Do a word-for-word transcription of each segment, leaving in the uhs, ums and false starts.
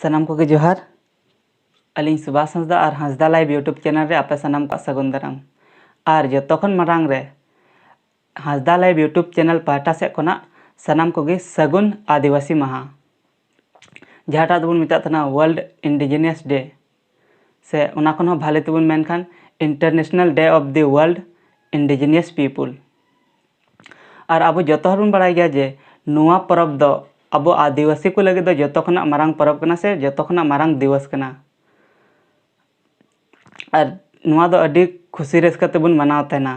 ᱥᱟᱱᱟᱢ ᱠᱚᱜᱮ ᱡᱚᱦᱟᱨ᱾ ᱟᱹᱞᱤᱧ ᱥᱩᱵᱷᱟᱥ ᱦᱟᱸᱥᱫᱟ ᱟᱨ ᱦᱟᱸᱥᱫᱟ ᱞᱟᱭᱤᱵᱷ YouTube ᱪᱮᱱᱮᱞ ᱨᱮ ᱟᱯᱮ ᱥᱟᱱᱟᱢ ᱠᱚᱣᱟᱜ ᱥᱟᱹᱜᱩᱱ ᱫᱟᱨᱟᱢ᱾ ᱟᱨ ᱡᱚᱛᱚ ᱠᱷᱚᱱ ᱢᱟᱲᱟᱝ ᱨᱮ ᱦᱟᱸᱥᱫᱟ ᱞᱟᱭᱤᱵᱷ YouTube ᱪᱮᱱᱮᱞ ᱯᱟᱦᱴᱟ ᱥᱮᱫ ᱠᱷᱚᱱᱟᱜ ᱥᱟᱱᱟᱢ ᱠᱚᱜᱮ ᱥᱟᱹᱜᱩᱱ ᱟᱹᱫᱤᱵᱟᱹᱥᱤ ᱢᱟᱦᱟ, ᱡᱟᱦᱟᱸᱴᱟᱜ ᱫᱚᱵᱚᱱ ᱢᱮᱛᱟᱜ ᱛᱟᱦᱮᱱᱟ World Indigenous Day, ᱥᱮ ᱚᱱᱟ ᱠᱷᱚᱱ ᱦᱚᱸ ᱵᱷᱟᱞᱮ ᱛᱮᱵᱚᱱ ᱢᱮᱱᱠᱷᱟᱱ International Day of the World Indigenous People᱾ ᱟᱨ ᱟᱵᱚ ᱡᱚᱛᱚ ᱦᱚᱲ ᱵᱚᱱ ᱵᱟᱲᱟᱭ ᱜᱮᱭᱟ ᱡᱮ ᱱᱚᱣᱟ ᱯᱚᱨᱚᱵᱽ ᱫᱚ ᱟᱵᱚ ᱟᱹᱫᱤᱵᱟᱹᱥᱤ ᱠᱚ ᱞᱟᱹᱜᱤᱫ ᱫᱚ ᱡᱚᱛᱚ ᱠᱷᱚᱱᱟᱜ ᱢᱟᱨᱟᱝ ᱯᱚᱨᱚᱵᱽ ᱠᱟᱱᱟ ᱥᱮ ᱡᱚᱛᱚ ᱠᱷᱚᱱᱟᱜ ᱢᱟᱨᱟᱝ ᱫᱤᱵᱚᱥ ᱠᱟᱱᱟ᱾ ᱟᱨ ᱱᱚᱣᱟ ᱫᱚ ᱟᱹᱰᱤ ᱠᱷᱩᱥᱤ ᱨᱟᱹᱥᱠᱟᱹ ᱛᱮᱵᱚᱱ ᱢᱟᱱᱟᱣ ᱛᱟᱦᱮᱱᱟ᱾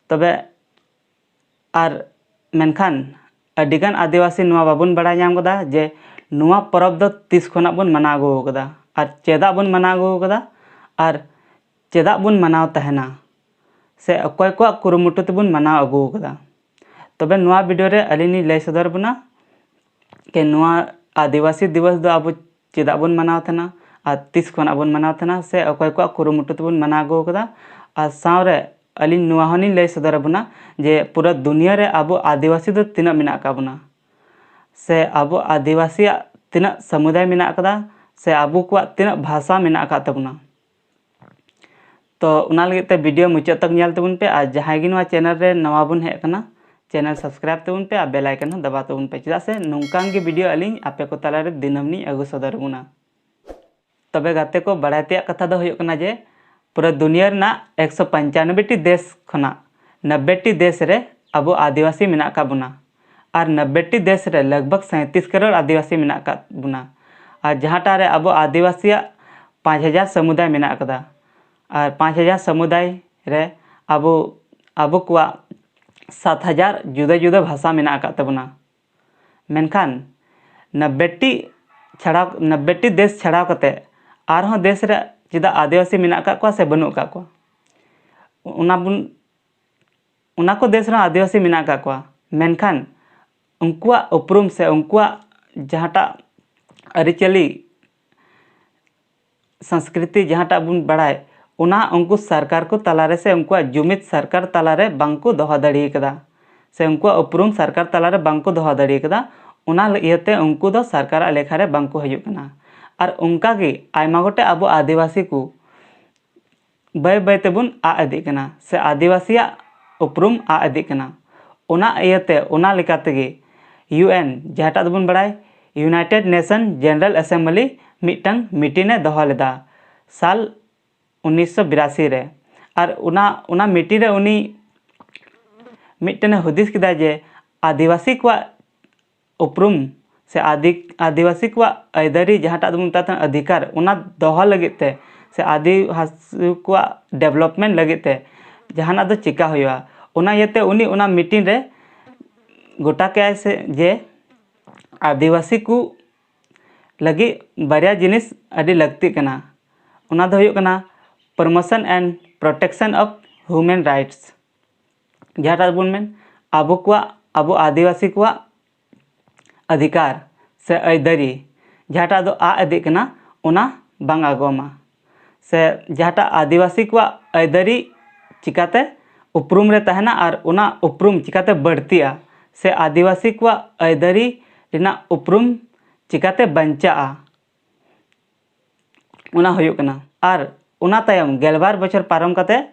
ᱛᱚᱵᱮ ᱟᱨ ᱢᱮᱱᱠᱷᱟᱱ ᱟᱹᱰᱤᱜᱟᱱ ᱟᱹᱫᱤᱵᱟᱹᱥᱤ ᱱᱚᱣᱟ ᱵᱟᱵᱚᱱ ᱵᱟᱲᱟᱭ ᱧᱟᱢ ᱠᱟᱫᱟ ᱡᱮ ᱱᱚᱣᱟ ᱯᱚᱨᱚᱵᱽ ᱫᱚ ᱛᱤᱥ ᱠᱷᱚᱱᱟᱜ ᱵᱚᱱ ᱢᱟᱱᱟᱣ ᱟᱹᱜᱩ ᱟᱠᱟᱫᱟ ᱟᱨ ᱪᱮᱫᱟᱜ ᱵᱚᱱ ᱢᱟᱱᱟᱣ ᱟᱹᱜᱩ ᱟᱠᱟᱫᱟ ᱟᱨ ᱪᱮᱫᱟᱜ ᱵᱚᱱ ᱢᱟᱱᱟᱣ ᱛᱟᱦᱮᱱᱟ, ᱥᱮ ᱚᱠᱚᱭ ᱠᱚᱣᱟᱜ ᱠᱩᱨᱩᱢᱩᱴᱩ ᱛᱮᱵᱚᱱ ᱢᱟᱱᱟᱣ ᱟᱹᱜᱩ ᱟᱠᱟᱫᱟ᱾ ᱛᱚᱵᱮ ᱱᱚᱣᱟ ᱵᱷᱤᱰᱤᱭᱳ ᱨᱮ ᱟᱹᱞᱤᱧ ᱞᱤᱧ ᱞᱟᱹᱭ ᱥᱚᱫᱚᱨ ᱵᱚᱱᱟ ᱡᱮ ᱱᱚᱣᱟ ᱟᱹᱫᱤᱵᱟᱹᱥᱤ ᱫᱤᱵᱚᱥ ᱫᱚ ᱟᱵᱚ ᱪᱮᱫᱟᱜ ᱵᱚᱱ ᱢᱟᱱᱟᱣ ᱛᱟᱦᱮᱱᱟ ᱟᱨ ᱛᱤᱥ ᱠᱷᱚᱱᱟᱜ ᱵᱚᱱ ᱢᱟᱱᱟᱣ ᱛᱟᱦᱮᱱᱟ, ᱥᱮ ᱚᱠᱚᱭ ᱠᱚᱣᱟᱜ ᱠᱩᱨᱩᱢᱩᱴᱩ ᱛᱮᱵᱚᱱ ᱢᱟᱱᱟᱣ ᱟᱹᱜᱩ ᱟᱠᱟᱫᱟ᱾ ᱟᱨ ᱥᱟᱶᱨᱮ ᱟᱹᱞᱤᱧ ᱱᱚᱣᱟ ᱦᱚᱸᱞᱤᱧ ᱞᱟᱹᱭ ᱥᱚᱫᱚᱨ ᱟᱵᱚᱱᱟ ᱡᱮ ᱯᱩᱨᱟᱹ ᱫᱩᱱᱤᱭᱟᱹ ᱨᱮ ᱟᱵᱚ ᱟᱹᱫᱤᱵᱟᱹᱥᱤ ᱫᱚ ᱛᱤᱱᱟᱹᱜ ᱢᱮᱱᱟᱜ ᱟᱠᱟᱫ ᱵᱚᱱᱟ, ᱥᱮ ᱟᱵᱚ ᱟᱹᱫᱤᱵᱟᱹᱥᱤᱭᱟᱜ ᱛᱤᱱᱟᱹᱜ ᱥᱟᱢᱩᱫᱟᱭ ᱢᱮᱱᱟᱜ ᱟᱠᱟᱫᱟ, ᱥᱮ ᱟᱵᱚ ᱠᱚᱣᱟᱜ ᱛᱤᱱᱟᱹᱜ ᱵᱷᱟᱥᱟ ᱢᱮᱱᱟᱜ ᱟᱠᱟᱫ ᱛᱟᱵᱚᱱᱟ᱾ ᱛᱚ ᱚᱱᱟ ᱞᱟᱹᱜᱤᱫ ᱛᱮ ᱵᱷᱤᱰᱤᱭᱳ ᱢᱩᱪᱟᱹᱫ ᱛᱚᱠ ᱧᱮᱞ ᱛᱟᱵᱚᱱ ᱯᱮ, ᱟᱨ ᱡᱟᱦᱟᱸᱭ ᱜᱮ ᱱᱚᱣᱟ ᱪᱮᱱᱮᱞ ᱨᱮ ᱱᱟᱣᱟ ᱵᱚᱱ ᱦᱮᱡ ᱟᱠᱟᱱᱟ, ᱪᱮᱱᱮᱞ ᱥᱟᱵᱥᱠᱨᱟᱭᱤᱵ ᱛᱟᱵᱚᱱ ᱯᱮ ᱟᱨ ᱵᱮᱞ ᱟᱭᱠᱚᱱ ᱦᱚᱸ ᱫᱟᱵᱟᱣ ᱛᱟᱵᱚᱱ ᱯᱮ, ᱪᱮᱫᱟᱜ ᱥᱮ ᱱᱚᱝᱠᱟᱱ ᱜᱮ ᱵᱷᱤᱰᱤᱭᱳ ᱟᱹᱞᱤᱧ ᱟᱯᱮ ᱠᱚ ᱛᱟᱞᱟᱨᱮ ᱫᱤᱱᱟᱹᱢ ᱞᱤᱧ ᱟᱹᱜᱩ ᱥᱚᱫᱚᱨ ᱟᱵᱚᱱᱟ᱾ ᱛᱚᱵᱮ ᱜᱟᱛᱮ ᱠᱚ, ᱵᱟᱲᱟᱭ ᱛᱮᱭᱟᱜ ᱠᱟᱛᱷᱟ ᱫᱚ ᱦᱩᱭᱩᱜ ᱠᱟᱱᱟ ᱡᱮ ᱯᱩᱨᱟᱹ ᱫᱩᱱᱤᱭᱟᱹ ᱨᱮᱱᱟᱜ ᱮᱠᱥᱚ ᱯᱚᱧᱪᱟᱱᱚᱵᱵᱳᱭ ᱴᱤ ᱫᱮᱥ ᱠᱷᱚᱱᱟᱜ ᱱᱚᱵᱵᱳᱭ ᱴᱤ ᱫᱮᱥ ᱨᱮ ᱟᱵᱚ ᱟᱹᱫᱤᱵᱟᱹᱥᱤ ᱢᱮᱱᱟᱜ ᱟᱠᱟᱫ ᱵᱚᱱᱟ᱾ ᱟᱨ ᱱᱚᱵᱵᱳᱭ ᱴᱤ ᱫᱮᱥ ᱨᱮ ᱞᱟᱜᱽ ᱵᱷᱟᱜᱽ ᱥᱟᱸᱭᱛᱨᱤᱥ ᱠᱟᱨᱳᱲ ᱟᱹᱫᱤᱵᱟᱹᱥᱤ ᱢᱮᱱᱟᱜ ᱟᱠᱟᱫ ᱵᱚᱱᱟ᱾ ᱟᱨ ᱡᱟᱦᱟᱸᱴᱟᱜ ᱨᱮ ᱟᱵᱚ ᱟᱹᱫᱤᱵᱟᱹᱥᱤᱭᱟᱜ ᱯᱟᱸᱪ ᱦᱟᱡᱟᱨ ᱥᱟᱢᱩᱫᱟᱭ ᱢᱮᱱᱟᱜ ᱟᱠᱟᱫᱟ᱾ ᱟᱨ ᱯᱟᱸᱪ ᱦᱟᱡᱟᱨ ᱥᱟᱢᱩᱫᱟᱭ ᱨᱮ ᱟᱵᱚ, ᱟᱵᱚ ᱠᱚᱣᱟᱜ ᱥᱟᱛ ᱦᱟᱡᱟᱨ ᱡᱩᱫᱟᱹ ᱡᱩᱫᱟᱹ ᱵᱷᱟᱥᱟ ᱢᱮᱱᱟᱜ ᱟᱠᱟᱫ ᱛᱟᱵᱚᱱᱟ᱾ ᱢᱮᱱᱠᱷᱟᱱ ᱱᱚᱵᱵᱳᱭ ᱴᱤ ᱪᱷᱟᱲᱟᱣ, ᱱᱚᱵᱵᱳᱭ ᱴᱤ ᱫᱮᱥ ᱪᱷᱟᱲᱟᱣ ᱠᱟᱛᱮ ᱟᱨᱦᱚᱸ ᱫᱮᱥ ᱨᱮ ᱪᱮᱫᱟᱜ ᱟᱹᱫᱤᱵᱟᱹᱥᱤ ᱢᱮᱱᱟᱜ ᱟᱠᱟᱫ ᱠᱚᱣᱟ ᱥᱮ ᱵᱟᱹᱱᱩᱜ ᱟᱠᱟᱫ ᱠᱚᱣᱟ? ᱚᱱᱟ ᱵᱚᱱ, ᱚᱱᱟ ᱠᱚ ᱫᱮᱥ ᱨᱮᱦᱚᱸ ᱟᱹᱫᱤᱵᱟᱹᱥᱤ ᱢᱮᱱᱟᱜ ᱟᱠᱟᱫ ᱠᱚᱣᱟ, ᱢᱮᱱᱠᱷᱟᱱ ᱩᱱᱠᱩᱣᱟᱜ ᱩᱯᱨᱩᱢ ᱥᱮ ᱩᱱᱠᱩᱣᱟᱜ ᱡᱟᱦᱟᱸᱴᱟᱜ ᱟᱹᱨᱤᱪᱟᱹᱞᱤ, ᱥᱚᱝᱥᱠᱨᱤᱛᱤ ᱡᱟᱦᱟᱸᱴᱟᱜ ᱵᱚᱱ ᱵᱟᱲᱟᱭ, ᱚᱱᱟ ᱩᱱᱠᱩ ᱥᱚᱨᱠᱟᱨ ᱠᱚ ᱛᱟᱞᱟᱨᱮ ᱥᱮ ᱩᱱᱠᱩᱣᱟᱜ ᱡᱩᱢᱤᱫ ᱥᱚᱨᱠᱟᱨ ᱛᱟᱞᱟᱨᱮ ᱵᱟᱝᱠᱚ ᱫᱚᱦᱚ ᱫᱟᱲᱮ ᱟᱠᱟᱫᱟ, ᱥᱮ ᱩᱱᱠᱩᱣᱟᱜ ᱩᱯᱨᱩᱢ ᱥᱚᱨᱠᱟᱨ ᱛᱟᱞᱟᱨᱮ ᱵᱟᱝᱠᱚ ᱫᱚᱦᱚ ᱫᱟᱲᱮ ᱟᱠᱟᱫᱟ᱾ ᱚᱱᱟ ᱤᱭᱟᱹᱛᱮ ᱩᱱᱠᱩ ᱫᱚ ᱥᱚᱨᱠᱟᱨᱟᱜ ᱞᱮᱠᱷᱟ ᱨᱮ ᱵᱟᱝ ᱠᱚ ᱦᱤᱡᱩᱜ ᱠᱟᱱᱟ᱾ ᱟᱨ ᱚᱱᱠᱟ ᱜᱮ ᱟᱭᱢᱟ ᱜᱚᱴᱮᱡ ᱟᱵᱚ ᱟᱹᱫᱤᱵᱟᱹᱥᱤ ᱠᱚ ᱵᱟᱹᱭ ᱵᱟᱹᱭ ᱛᱮᱵᱚᱱ ᱟᱫ ᱤᱫᱤᱜ ᱠᱟᱱᱟ, ᱥᱮ ᱟᱹᱫᱤᱵᱟᱹᱥᱤᱭᱟᱜ ᱩᱯᱨᱩᱢ ᱟᱫ ᱤᱫᱤᱜ ᱠᱟᱱᱟ᱾ ᱚᱱᱟ ᱤᱭᱟᱹᱛᱮ, ᱚᱱᱟ ᱞᱮᱠᱟ ᱛᱮᱜᱮ ᱤᱭᱩ ᱮᱱ, ᱡᱟᱦᱟᱸᱴᱟᱜ ᱫᱚᱵᱚᱱ ᱵᱟᱲᱟᱭ United Nation General Assembly, ᱢᱤᱫᱴᱟᱝ meeting ᱮ ᱫᱚᱦᱚ ᱞᱮᱫᱟ ᱥᱟᱞ ᱩᱱᱤᱥᱥᱚ ᱵᱤᱨᱟᱥᱤ ᱨᱮ᱾ ᱟᱨ ᱚᱱᱟ, ᱚᱱᱟ meeting ᱨᱮ ᱩᱱᱤ ᱢᱤᱫᱴᱮᱱᱮ ᱦᱩᱫᱤᱥ ᱠᱮᱫᱟ ᱡᱮ ᱟᱹᱫᱤᱵᱟᱹᱥᱤ ᱠᱚᱣᱟᱜ ᱩᱯᱨᱩᱢ ᱥᱮ ᱟᱫᱤ-, ᱟᱹᱫᱤᱵᱟᱹᱥᱤ ᱠᱚᱣᱟᱜ ᱟᱹᱭᱫᱟᱹᱨᱤ, ᱡᱟᱦᱟᱸᱴᱟᱜ ᱫᱚᱵᱚᱱ ᱢᱮᱛᱟᱜ ᱠᱟᱱᱟ ᱚᱫᱷᱤᱠᱟᱨ, ᱚᱱᱟ ᱫᱚᱦᱚ ᱞᱟᱹᱜᱤᱫ ᱛᱮ ᱥᱮ ᱟᱹᱫᱤᱵᱟᱹᱥᱤ ᱠᱚᱣᱟᱜ development ᱞᱟᱹᱜᱤᱫ ᱛᱮ ᱡᱟᱦᱟᱱᱟᱜ ᱫᱚ ᱪᱮᱠᱟ ᱦᱩᱭᱩᱜᱼᱟ᱾ ᱚᱱᱟ ᱤᱭᱟᱹᱛᱮ ᱩᱱᱤ ᱚᱱᱟ meeting ᱨᱮ ᱜᱚᱴᱟ ᱠᱮᱜᱼᱟᱭ ᱥᱮ ᱡᱮ ᱟᱹᱫᱤᱵᱟᱹᱥᱤ ᱠᱚ ᱞᱟᱹᱜᱤᱫ ᱵᱟᱨᱭᱟ ᱡᱤᱱᱤᱥ ᱟᱹᱰᱤ ᱞᱟᱹᱠᱛᱤᱜ ᱠᱟᱱᱟ᱾ ᱚᱱᱟ ᱫᱚ ᱦᱩᱭᱩᱜ ᱠᱟᱱᱟ promotion and protection of human rights, ᱡᱟᱦᱟᱸᱴᱟᱜ ᱵᱚᱱ ᱢᱮᱱ ᱟᱵᱚ ᱠᱚᱣᱟᱜ, ᱟᱵᱚ ᱟᱹᱫᱤᱵᱟᱹᱥᱤ ᱠᱚᱣᱟᱜ ᱚᱫᱷᱤᱠᱟᱨ ᱥᱮ ᱟᱹᱭᱫᱟᱹᱨᱤ, ᱡᱟᱦᱟᱸᱴᱟᱜ ᱫᱚ ᱟᱫ ᱤᱫᱤᱜ ᱠᱟᱱᱟ, ᱚᱱᱟ ᱵᱟᱝ ᱟᱫᱚᱜ ᱢᱟ᱾ ᱥᱮ ᱡᱟᱦᱟᱸᱴᱟᱜ ᱟᱹᱫᱤᱵᱟᱹᱥᱤ ᱠᱚᱣᱟᱜ ᱟᱹᱭᱫᱟᱹᱨᱤ ᱪᱤᱠᱟᱛᱮ ᱩᱯᱨᱩᱢ ᱨᱮ ᱛᱟᱦᱮᱱᱟ ᱟᱨ ᱚᱱᱟ ᱩᱯᱨᱩᱢ ᱪᱤᱠᱟᱛᱮ ᱵᱟᱹᱲᱛᱤᱜᱼᱟ, ᱥᱮ ᱟᱹᱫᱤᱵᱟᱹᱥᱤ ᱠᱚᱣᱟᱜ ᱟᱹᱭᱫᱟᱹᱨᱤ ᱨᱮᱱᱟᱜ ᱩᱯᱨᱩᱢ ᱪᱤᱠᱟᱛᱮ ᱵᱟᱧᱪᱟᱜᱼᱟ, ᱚᱱᱟ ᱦᱩᱭᱩᱜ ᱠᱟᱱᱟ᱾ ᱟᱨ ᱚᱱᱟ ᱛᱟᱭᱚᱢ ᱜᱮᱞᱵᱟᱨ ᱵᱚᱪᱷᱚᱨ ᱯᱟᱨᱚᱢ ᱠᱟᱛᱮ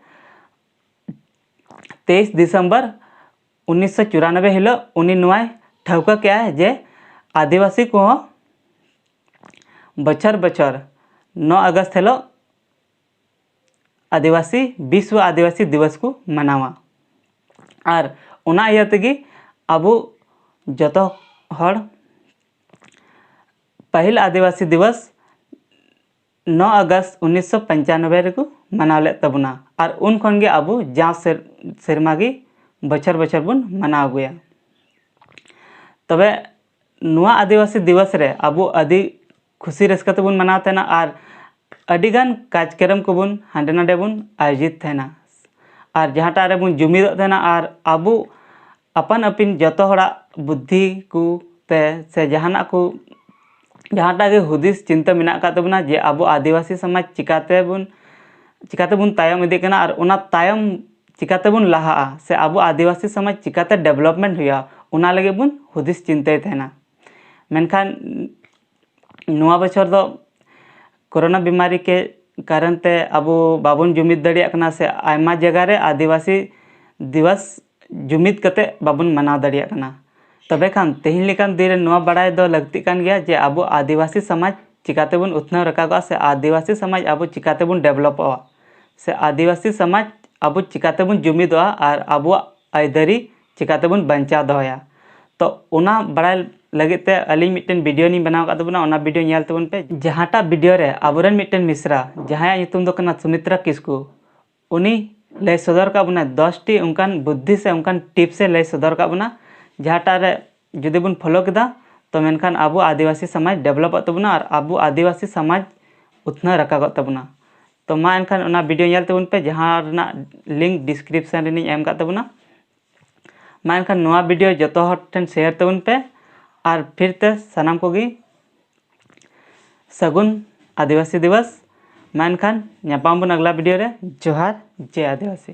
ᱛᱮᱭᱤᱥ ᱰᱤᱥᱮᱢᱵᱚᱨ ᱩᱱᱤᱥᱥᱚ ᱪᱩᱨᱟᱱᱚᱵᱵᱳᱭ ᱦᱤᱞᱳᱜ ᱩᱱᱤ ᱱᱚᱣᱟᱭ ᱴᱷᱟᱹᱣᱠᱟᱹ ᱠᱮᱜᱼᱟ ᱡᱮ ᱟᱹᱫᱤᱵᱟᱹᱥᱤ ᱠᱚᱦᱚᱸ ᱵᱚᱪᱷᱚᱨ ᱵᱚᱪᱷᱚᱨ ᱱᱚ ᱟᱜᱚᱥᱴ ᱦᱤᱞᱳᱜ ᱟᱹᱫᱤᱵᱟᱹᱥᱤ, ᱵᱤᱥᱣᱚ ᱟᱹᱫᱤᱵᱟᱹᱥᱤ ᱫᱤᱵᱚᱥ ᱠᱚ ᱢᱟᱱᱟᱣᱟ᱾ ᱟᱨ ᱚᱱᱟ ᱤᱭᱟᱹ ᱛᱮᱜᱮ ᱟᱵᱚ ᱡᱚᱛᱚ ᱦᱚᱲ ᱯᱟᱹᱦᱤᱞ ᱟᱹᱫᱤᱵᱟᱹᱥᱤ ᱫᱤᱵᱚᱥ ᱱᱚ ᱟᱜᱚᱥᱴ ᱩᱱᱤᱥᱥᱚ ᱯᱚᱧᱪᱟᱱᱚᱵᱵᱳᱭ ᱨᱮᱠᱚ ᱢᱟᱱᱟᱣ ᱞᱮᱫ ᱛᱟᱵᱚᱱᱟ᱾ ᱟᱨ ᱩᱱ ᱠᱷᱚᱱ ᱜᱮ ᱟᱵᱚ ᱡᱟᱣ ᱥᱮᱨ-, ᱥᱮᱨᱢᱟ ᱜᱮ ᱵᱚᱪᱷᱚᱨ ᱵᱚᱪᱷᱚᱨ ᱵᱚᱱ ᱢᱟᱱᱟᱣ ᱟᱹᱜᱩᱭᱟ᱾ ᱛᱚᱵᱮ ᱱᱚᱣᱟ ᱟᱹᱫᱤᱵᱟᱹᱥᱤ ᱫᱤᱵᱚᱥ ᱨᱮ ᱟᱵᱚ ᱟᱹᱰᱤ ᱠᱷᱩᱥᱤ ᱨᱟᱹᱥᱠᱟᱹ ᱛᱮᱵᱚᱱ ᱢᱟᱱᱟᱣ ᱛᱟᱦᱮᱱᱟ ᱟᱨ ᱟᱹᱰᱤᱜᱟᱱ ᱠᱟᱡᱽᱠᱨᱚᱢ ᱠᱚᱵᱚᱱ ᱦᱟᱸᱰᱮ ᱱᱟᱰᱮ ᱵᱚᱱ ᱟᱭᱳᱡᱤᱛ ᱛᱟᱦᱮᱱᱟ᱾ ᱟᱨ ᱡᱟᱦᱟᱸᱴᱟᱜ ᱨᱮᱵᱚᱱ ᱡᱩᱢᱤᱫᱚᱜ ᱛᱟᱦᱮᱱᱟ ᱟᱨ ᱟᱵᱚ ᱟᱯᱟᱱ ᱟᱹᱯᱤᱱ ᱡᱚᱛᱚ ᱦᱚᱲᱟᱜ ᱵᱩᱫᱽᱫᱷᱤ ᱠᱚ ᱛᱮ ᱥᱮ ᱡᱟᱦᱟᱱᱟᱜ ᱠᱚ, ᱡᱟᱦᱟᱸᱴᱟᱜ ᱜᱮ ᱦᱩᱫᱤᱥ ᱪᱤᱱᱛᱟᱹ ᱢᱮᱱᱟᱜ ᱟᱠᱟᱫ ᱛᱟᱵᱚᱱᱟ ᱡᱮ ᱟᱵᱚ ᱟᱹᱫᱤᱵᱟᱹᱥᱤ ᱥᱚᱢᱟᱡᱽ ᱪᱤᱠᱟᱛᱮ ᱵᱚᱱ, ᱪᱤᱠᱟᱛᱮ ᱵᱚᱱ ᱛᱟᱭᱚᱢ ᱤᱫᱤᱜ ᱠᱟᱱᱟ ᱟᱨ ᱚᱱᱟ ᱛᱟᱭᱚᱢ ᱪᱤᱠᱟᱛᱮ ᱵᱚᱱ ᱞᱟᱦᱟᱜᱼᱟ ᱥᱮ ᱟᱵᱚ ᱟᱹᱫᱤᱵᱟᱹᱥᱤ ᱥᱚᱢᱟᱡᱽ ᱪᱤᱠᱟᱛᱮ development ᱦᱩᱭᱩᱜᱼᱟ, ᱚᱱᱟ ᱞᱟᱹᱜᱤᱫ ᱵᱚᱱ ᱦᱩᱫᱤᱥ ᱪᱤᱱᱛᱟᱹᱭ ᱛᱟᱦᱮᱱᱟ᱾ ᱢᱮᱱᱠᱷᱟᱱ ᱱᱚᱣᱟ ᱵᱚᱪᱷᱚᱨ ᱫᱚ ᱠᱳᱨᱳᱱᱟ ᱵᱤᱢᱟᱨᱤ ᱠᱮ ᱠᱟᱨᱚᱱ ᱛᱮ ᱟᱵᱚ ᱵᱟᱵᱚᱱ ᱡᱩᱢᱤᱫ ᱫᱟᱲᱮᱭᱟᱜ ᱠᱟᱱᱟ, ᱥᱮ ᱟᱭᱢᱟ ᱡᱟᱭᱜᱟ ᱨᱮ ᱟᱹᱫᱤᱵᱟᱹᱥᱤ ᱫᱤᱵᱚᱥ ᱡᱩᱢᱤᱫ ᱠᱟᱛᱮ ᱵᱟᱵᱚᱱ ᱢᱟᱱᱟᱣ ᱫᱟᱲᱮᱭᱟᱜ ᱠᱟᱱᱟ᱾ ᱛᱚᱵᱮ ᱠᱷᱟᱱ ᱛᱮᱦᱮᱧ ᱞᱮᱠᱟᱱ ᱫᱤᱱ ᱨᱮ ᱱᱚᱣᱟ ᱵᱟᱲᱟᱭ ᱫᱚ ᱞᱟᱹᱠᱛᱤᱜ ᱠᱟᱱ ᱜᱮᱭᱟ ᱡᱮ ᱟᱵᱚ ᱟᱹᱫᱤᱵᱟᱹᱥᱤ ᱥᱚᱢᱟᱡᱽ ᱪᱤᱠᱟᱹ ᱛᱮᱵᱚᱱ ᱩᱛᱱᱟᱹᱣ ᱨᱟᱠᱟᱵᱚᱜᱼᱟ, ᱥᱮ ᱟᱹᱫᱤᱵᱟᱹᱥᱤ ᱥᱚᱢᱟᱡᱽ ᱟᱵᱚ ᱪᱤᱠᱟᱹ ᱛᱮᱵᱚᱱ ᱰᱮᱵᱷᱞᱚᱯᱚᱜᱼᱟ, ᱥᱮ ᱟᱹᱫᱤᱵᱟᱹᱥᱤ ᱥᱚᱢᱟᱡᱽ ᱟᱵᱚ ᱪᱤᱠᱟᱹ ᱛᱮᱵᱚᱱ ᱡᱩᱢᱤᱫᱚᱜᱼᱟ ᱟᱨ ᱟᱵᱚᱣᱟᱜ ᱟᱹᱭᱫᱟᱹᱨᱤ ᱪᱤᱠᱟᱹ ᱛᱮᱵᱚᱱ ᱵᱟᱧᱪᱟᱣ ᱫᱚᱦᱚᱭᱟ᱾ ᱛᱚ ᱚᱱᱟ ᱵᱟᱲᱟᱭ ᱞᱟᱹᱜᱤᱫ ᱛᱮ ᱟᱹᱞᱤᱧ ᱢᱤᱫᱴᱮᱱ ᱵᱷᱤᱰᱤᱭᱳ ᱞᱤᱧ ᱵᱮᱱᱟᱣ ᱟᱠᱟᱫ ᱛᱟᱵᱚᱱᱟ, ᱚᱱᱟ ᱵᱷᱤᱰᱤᱭᱳ ᱧᱮᱞ ᱛᱟᱵᱚᱱ ᱯᱮ᱾ ᱡᱟᱦᱟᱸᱴᱟᱜ ᱵᱷᱤᱰᱤᱭᱳ ᱨᱮ ᱟᱵᱚᱨᱮᱱ ᱢᱤᱫᱴᱮᱱ ᱢᱤᱥᱨᱟ, ᱡᱟᱦᱟᱸᱭᱟᱜ ᱧᱩᱛᱩᱢ ᱫᱚ ᱠᱟᱱᱟ ᱥᱩᱢᱤᱛᱨᱟ ᱠᱤᱥᱠᱩ, ᱩᱱᱤ ᱞᱟᱹᱭ ᱥᱚᱫᱚᱨ ᱠᱟᱜ ᱵᱚᱱᱟᱭ ᱫᱚᱥᱴᱤ ᱚᱱᱠᱟᱱ ᱵᱩᱫᱽᱫᱷᱤ ᱥᱮ ᱚᱱᱠᱟᱱ ᱴᱤᱯᱥ ᱮ ᱞᱟᱹᱭ ᱥᱚᱫᱚᱨ ᱠᱟᱜ ᱵᱚᱱᱟ, ᱡᱟᱦᱟᱸᱴᱟᱜ ᱨᱮ ᱡᱩᱫᱤ ᱵᱚᱱ ᱯᱷᱚᱞᱳ ᱠᱮᱫᱟ, ᱛᱚ ᱢᱮᱱᱠᱷᱟᱱ ᱟᱵᱚ ᱟᱹᱫᱤᱵᱟᱹᱥᱤ ᱥᱚᱢᱟᱡᱽ ᱰᱮᱵᱷᱞᱚᱯᱚᱜ ᱛᱟᱵᱚᱱᱟ ᱟᱨ ᱟᱵᱚ ᱟᱹᱫᱤᱵᱟᱹᱥᱤ ᱥᱚᱢᱟᱡᱽ ᱩᱛᱱᱟᱹᱣ ᱨᱟᱠᱟᱵᱚᱜ ᱛᱟᱵᱚᱱᱟ᱾ ᱛᱚ ᱢᱟ ᱮᱱᱠᱷᱟᱱ ᱚᱱᱟ ᱵᱷᱤᱰᱤᱭᱳ ᱧᱮᱞ ᱛᱟᱵᱚᱱ ᱯᱮ, ᱡᱟᱦᱟᱸ ᱨᱮᱱᱟᱜ ᱞᱤᱝᱠ ᱰᱤᱥᱠᱨᱤᱯᱥᱚᱱ ᱨᱮᱞᱤᱧ ᱮᱢ ᱠᱟᱜ ᱛᱟᱵᱚᱱᱟ᱾ ᱢᱟ ᱮᱱᱠᱷᱟᱱ ᱱᱚᱣᱟ ᱵᱷᱤᱰᱤᱭᱳ ᱡᱚᱛᱚ ᱦᱚᱲ ᱴᱷᱮᱱ ᱥᱮᱭᱟᱨ ᱛᱟᱵᱚᱱ ᱯᱮ, ᱟᱨ ᱯᱷᱤᱨ ᱛᱮ ᱥᱟᱱᱟᱢ ᱠᱚᱜᱮ ᱥᱟᱹᱜᱩᱱ ᱟᱹᱫᱤᱵᱟᱹᱥᱤ ᱫᱤᱵᱚᱥ᱾ ᱢᱟ ᱮᱱᱠᱷᱟᱱ ᱧᱟᱯᱟᱢ ᱵᱚᱱ ᱟᱜᱽᱞᱟ ᱵᱷᱤᱰᱤᱭᱳ ᱨᱮ᱾ ᱡᱚᱦᱟᱨ, ᱡᱮ ᱟᱹᱫᱤᱵᱟᱹᱥᱤ᱾